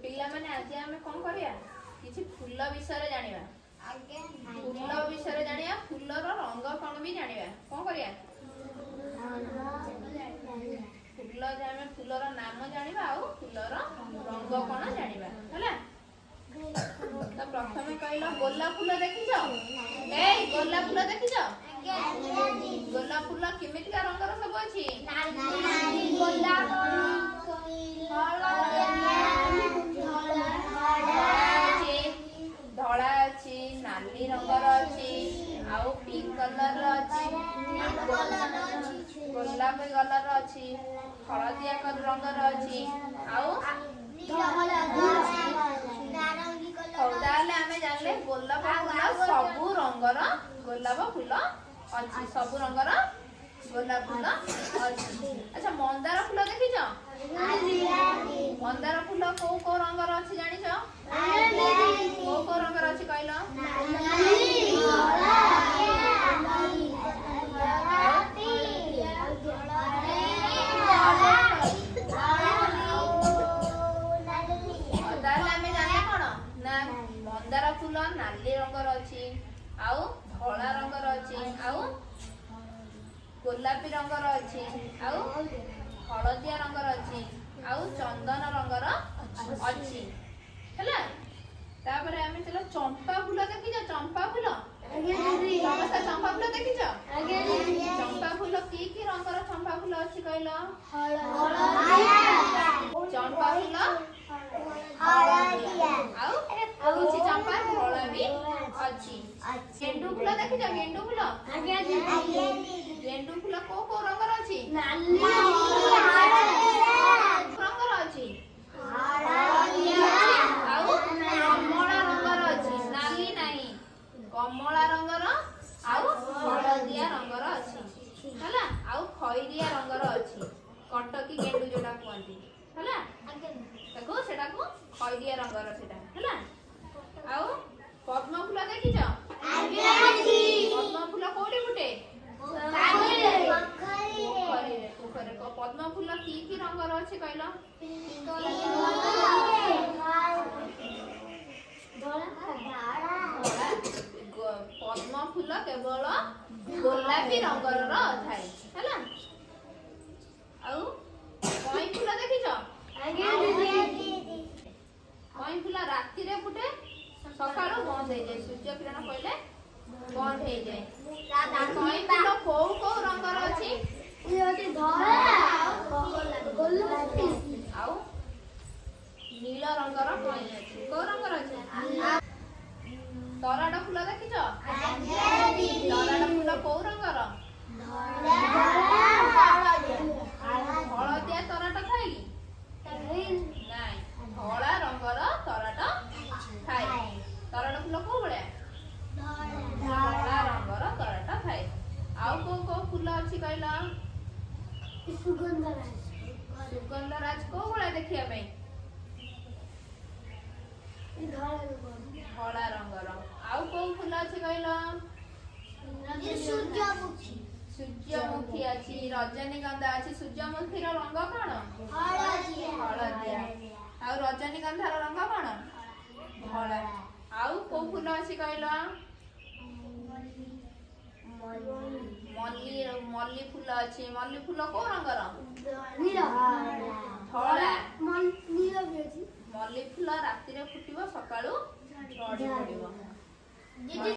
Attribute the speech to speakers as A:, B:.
A: ପିଲାମାନେ, ଆଜି ଆମେ କଣ କରିବା? କିଛି ଫୁଲ ବିଷୟରେ ଜାଣିବା। ଫୁଲ ବିଷୟରେ ଜାଣିବା, ଫୁଲର ରଙ୍ଗ କଣ ବି ଜାଣିବା। କଣ କରିବା? ଫୁଲ ଯେ ଆମେ ଫୁଲର ନାମ ଜାଣିବା ଆଉ ଫୁଲର ରଙ୍ଗ କଣ ଜାଣିବା। ହେଲା ତ? ପ୍ରଥମେ କହିଲ, ଗୋଲାପ ଫୁଲ ଦେଖିଛ? ଏଇ, ଗୋଲାପ ଫୁଲ ଦେଖିଛ? ଗୋଲାପ ଫୁଲ କେମିତିକା ରଙ୍ଗର ସବୁ ଅଛି?
B: ଗୋଲାପ, ହଳଦିଆ,
A: ଧଳା ଅଛି, ଧଳା ଅଛି, ନାଲି ରଙ୍ଗର ଅଛି, ଆଉ ପିଙ୍କ କଲର ଅଛି, ଗୋଲାପୀ କଲର ଅଛି, ହଳଦିଆ ରଙ୍ଗର ଅଛି ଆଉ ହଉ, ତାହେଲେ ଆମେ ଜାଣିଲେ ଗୋଲାପ ଫୁଲ ସବୁ ରଙ୍ଗର ଗୋଲାପ ଫୁଲ ଅଛି। ସବୁ ରଙ୍ଗର ଗୋଲାପ ଫୁଲ ଅଛି। ଆଚ୍ଛା, ମନ୍ଦାର ଫୁଲ ଦେଖିଛ? ମନ୍ଦାର ଫୁଲ କୋଉ କୋଉ ରଙ୍ଗର ଅଛି ଜାଣିଛ? କୋଉ କୋଉ ରଙ୍ଗର ଅଛି କହିଲ? ଆଉ? ତାହେଲେ ଆମେ ଜାଣିଲେ କଣ ନା ମନ୍ଦାର ଫୁଲ ନାଲି ରଙ୍ଗର ଅଛି, ଆଉ ଧଳା ରଙ୍ଗର ଅଛି, ଆଉ ଗୋଲାପୀ ରଙ୍ଗର ଅଛି, ଆଉ ହଳଦିଆ ରଙ୍ଗର ଅଛି, ଆଉ ଚନ୍ଦନ ରଙ୍ଗର ଅଛି। ହେଲା? ତାପରେ ଆମେ ଚାଲ, ଚମ୍ପା ଫୁଲ ଦେଖିଛ? ଚମ୍ପା ଫୁଲ ସମସ୍ତେ ଚମ୍ପା ଫୁଲ ଦେଖିଛ? ଚମ୍ପା ଫୁଲ କି କି ରଙ୍ଗର ଚମ୍ପା ଫୁଲ ଅଛି କହିଲ? ଚମ୍ପା ଫୁଲ ଆଉ କିଛି ଚମ୍ପା ଧଳା ବି ଅଛି। ଗେଣ୍ଡୁ ଫୁଲ ଦେଖିଛ? ଗେଣ୍ଡୁ ଫୁଲ, ଗେଣ୍ଡୁ ଫୁଲ କୋଉ କୋଉ ରଙ୍ଗର ଅଛି? ରଙ୍ଗର ଅଛି ଆଉ କମଳା ରଙ୍ଗର ଅଛି। ନାଲି ନାହିଁ, କମଳା ରଙ୍ଗର ଆଉ ହଳଦିଆ ରଙ୍ଗର ଅଛି। ହେଲା? ଆଉ ଖଇରିଆ ରଙ୍ଗର ଅଛି। କଟକି ଗେଣ୍ଡୁ ଯୋଉଟା କୁହନ୍ତି, ହେଲା, ତାକୁ ସେଟାକୁ ଖଇରିଆ ରଙ୍ଗର ସେଟା। ହେଲା? ଆଉ ପଦ୍ମ ଫୁଲ ଦେଖିଛ? ପଦ୍ମ ଫୁଲ କୋଉଠି ଫୁଟେ? ପୋଖରୀରେ, ପୋଖରୀରେ। ପଦ୍ମ ଫୁଲ କି କି ରଙ୍ଗର ଅଛି କହିଲ? ଧଳା। ପଦ୍ମ ଫୁଲ କେବଳ ଗୋଲାପୀ ରଙ୍ଗର ଥାଏ। ହେଲା? ଆଉ କଇଁ ଫୁଲ ଦେଖିଛ? କଇଁ ଫୁଲ ରାତିରେ ଫୁଟେ, ସକାଳୁ ବନ୍ଦ ହେଇଯାଏ। ସୂର୍ଯ୍ୟ କିରଣ ପଇଲେ ବନ୍ଦ ହେଇଯାଏ। କଇଁ ଫୁଲ କୋଉ କୋଉ ରଙ୍ଗର ଅଛି? ଆଉ ନୀଳ ରଙ୍ଗର କଇଁ ଅଛି। କୋଉ ରଙ୍ଗର ଅଛି? ତରାଟ ଫୁଲ ଦେଖିଛ? ତରାଟ ଫୁଲ କୋଉ ରଙ୍ଗର? ହଳଦିଆ ତରାଟ ଥାଏ କି ନାଇଁ? ଧଳା ରଙ୍ଗର ତରାଟ ଥାଏ। ତରାଟ ଫୁଲ କୋଉ ଭଳିଆ? ଧଳା ରଙ୍ଗର ତରାଟ ଥାଏ। ଆଉ କୋଉ କୋଉ ଫୁଲ ଅଛି କହିଲ?
B: ସୁଗନ୍ଧରାଜ।
A: ସୁଗନ୍ଧରାଜ କୋଉ ଭଳିଆ ଦେଖିବା ପାଇଁ? ଧଳା ରଙ୍ଗର। ଆଉ କୋଉ ଫୁଲ ଅଛି କହିଲ?
B: ସୂର୍ଯ୍ୟମୁଖୀ।
A: ସୂର୍ଯ୍ୟମୁଖୀ ଅଛି, ରଜନୀଗନ୍ଧା ଅଛି। ସୂର୍ଯ୍ୟମୁଖୀର ରଙ୍ଗ କଣ?
B: ହଳଦିଆ।
A: ହଳଦିଆ। ଆଉ ରଜନୀଗନ୍ଧାର ରଙ୍ଗ କଣ? ଧଳା। ଆଉ କୋଉ ଫୁଲ ଅଛି କହିଲ? ମଲ୍ଲି, ମଲ୍ଲି ଫୁଲ ଅଛି। ମଲ୍ଲି ଫୁଲ କୋଉ ରଙ୍ଗର? ଧଳା।
B: ନୀଳ ବି ଅଛି।
A: ମଲ୍ଲି ଫୁଲ ରାତିରେ ଫୁଟିବ, ସକାଳୁ ଝଡ଼ି ପଡିବ।
B: ଦିଦି।